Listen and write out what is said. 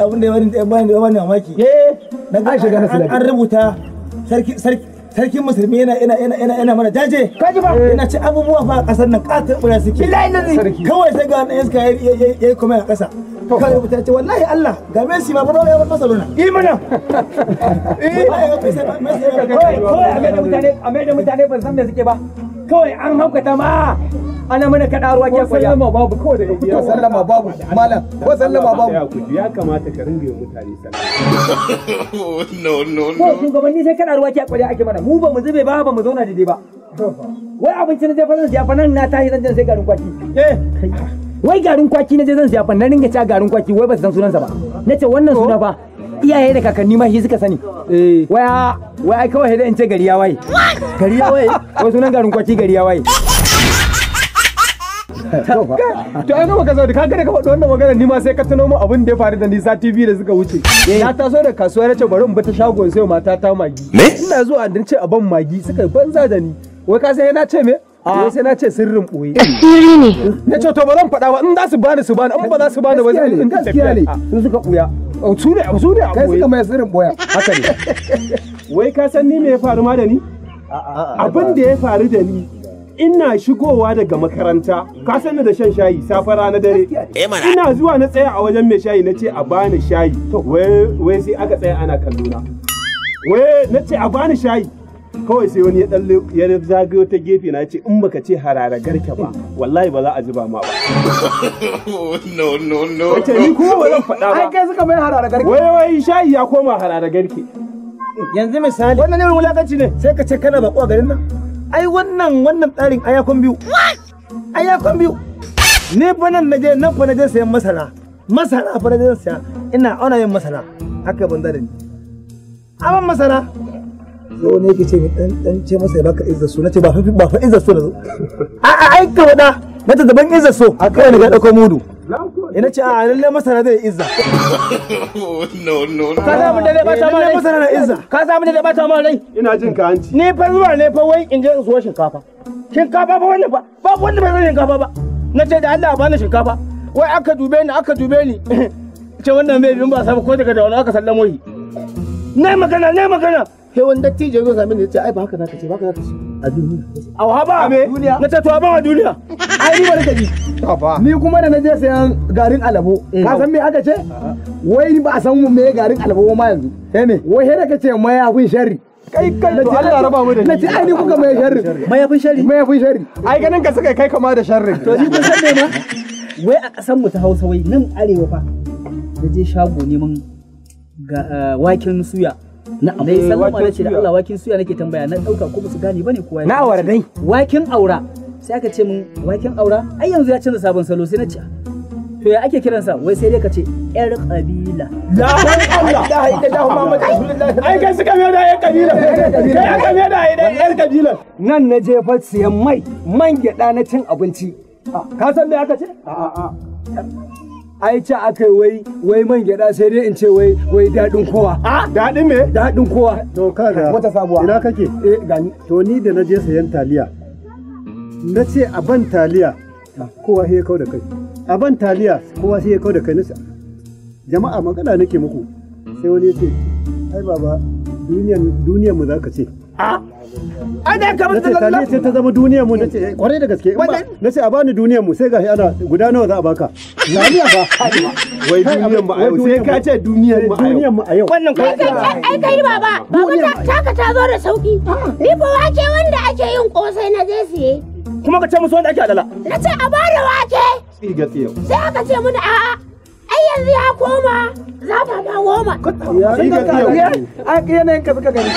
abin da ya bani mamaki. Na ga an rubuta sarkin musulmi yana mana jaje. Kaji ba? Yana ci abubuwa fa a kasar nan katar bura suke. Kawai sai ga wannan iska yayi kuma a kasa. Kawai rubuta ce wallahi Allah ga Messi ma fa ya bar Barcelona. Yi mana. Kawai a mai da mutane ban san me suke ba. Kawai an haukata ma. Ana mana kaɗa ruwa ke kwaya. Sallama babu kawai da igiya. Sallama babu malam ko sallama babu. Ya kamata ka ringa yi mutane sallama. No no no. Ko shugabanni sai kaɗa ruwa ke kwaya ake mana. Mu ba mu zube ba ba mu zauna daidai ba. Wai abinci na je fa zan siya fa nan na tashi zan je sai garin kwaki. Wai garin kwaki na je zan siya fa na ringa ci garin kwaki wai ba su san sunansa ba. Na ce wannan suna fa iyaye da kakanni ma shi suka sani. Wai wai kawai sai in ce gari ya waye. Gari ya waye. Wai sunan garin kwaki gari ya waye. To ai gaba ka zo ka ga da ka faɗi wannan magana ni ma sai ka tuno mu abin da ya faru da ni sati biyu da suka wuce. Na taso da kasuwa na ce bari in bi ta shagon sai mata ta magi. Ina zuwa an ce a ban magi suka banza da ni. Wai ka sai na ce me? Wai sai na ce sirrin boye. Asiri ne. Na ce to ba zan faɗa ba in za su bani su bani in ba za su bani ba zan in gaskiya ne. Su suka buya. Su ne su ne a kai suka mai sirrin boya. Haka ne. Wai ka san ni me ya faru ma da ni? Abin da ya faru da ni ina shigowa daga makaranta ka sani da shan shayi safe rana dare ina zuwa na tsaya a wajen mai shayi na ce a bani shayi wai sai aka tsaya ana kallona wai na ce a bani shayi kawai sai wani ya dalle ya zagayo ta gefe na ce in baka ce harara garke ba wallahi ba za a zuba ma ba. No no no. Wace ni kuma ba zan faɗa ba. Ai kai suka mai harara garke. Wai wai shayi ya koma harara garke. Yanzu misali wannan ne wulakanci ne sai ka ce kana bako a garin nan. Ai wannan tsarin ayakon biyu. Ayakon biyu. Ni fa nan naje nan fa naje sayan masara. Masara fa naje saya. Ina auna yin masara. Haka banza da ni. Aban masara. Zo ne yake ce mi dan ce masa ya baka izza so nace ba fa izza so nazo. A a ai ka wada nace daban izza so. Kai ne ga dauko mudu. Ina ce a lalle masara zai izza. No no no. Ka samu da zai bata ma rai. Masara na izza. Ka samu da zai bata ma rai. Ina jin ka hanci. Ni fa zuwa ne fa wai in je in suwa shinkafa. Shinkafa fa wannan fa babu wanda bai san shinkafa ba. Na ce da Allah bani shinkafa. Wai aka dube ni aka dube ni. Ce wannan mai bin ba samu ko daga da wani aka sallamo shi. Nayi magana nayi magana. Sai wani dattijo zo same ni ya ce ai ba haka zaka ce ba haka zaka ce. A duniya. Au haba duniya. Na ce to a ban a duniya. Ai ni bari ka ji. Ni kuma da na je sayan garin alabo. Ka san me aka ce? Wai ba a san me garin alabo ma yanzu. Sai me? Wai sai da ka ce mayafin sharri. Kai kai to Allah raba mu da ni. Na ce ai ni kuka mai sharri. Mayafin sharri? Mayafin sharri. Ai ganin ka suka kai kama da sharri. To ni kun san me ma? Wai a kasan mu ta Hausa wai nan arewa fa. Na je shago neman waken suya. Na dai sallama na ce da Allah waken suya nake tambaya na dauka ko ba su gane bane kowa. Na aura dai. Waken aura. Sai aka ce min waken aura ai yanzu ya canza sabon salo sai na ce to ya ake kiransa wai sai dai ka ce yar kabila. La ilaha illallah Muhammadu Rasulullah. Ai kai suka mai da yar kabila. Kai aka mai da yar kabila. Nan na je fa siyan mai man gyada na cin abinci. Ka san me aka ce? A'a. Ai ce aka yi wai man gyada sai dai in ce wai wai dadin kowa. Dadin me? Dadin kowa. To kaga wata sabuwa. Ina kake? Eh gani. To ni da na je sayan taliya. Na ce a ban taliya kowa sai ya kau da kai. A ban taliya kowa sai ya kau da kai. Nace jama'a magana nake muku. Sai wani ya ce ai baba duniyar mu zaka ce. Ana kamar da taliya ce ta zama duniyar mu nace kwarai da gaske. Nace a bani duniyar mu sai gashi ana guda nawa za a baka. Taliya ba. Wai duniyar mu a yau sai ka ce duniyar mu a yau. Duniyar mu a yau. Wannan ko ai kai baba baba taka ta zo da sauki. Ni fa wake wanda ake yin kosai na je siye. Kuma ka ce musu wanda ake alala. Na ce a bada wake. Tsiga tsiyo. Sai aka ce mun a'a. Ai yanzu ya koma zafafa goma. Tsiga tsiyo. Ai yanayin ka suka gani.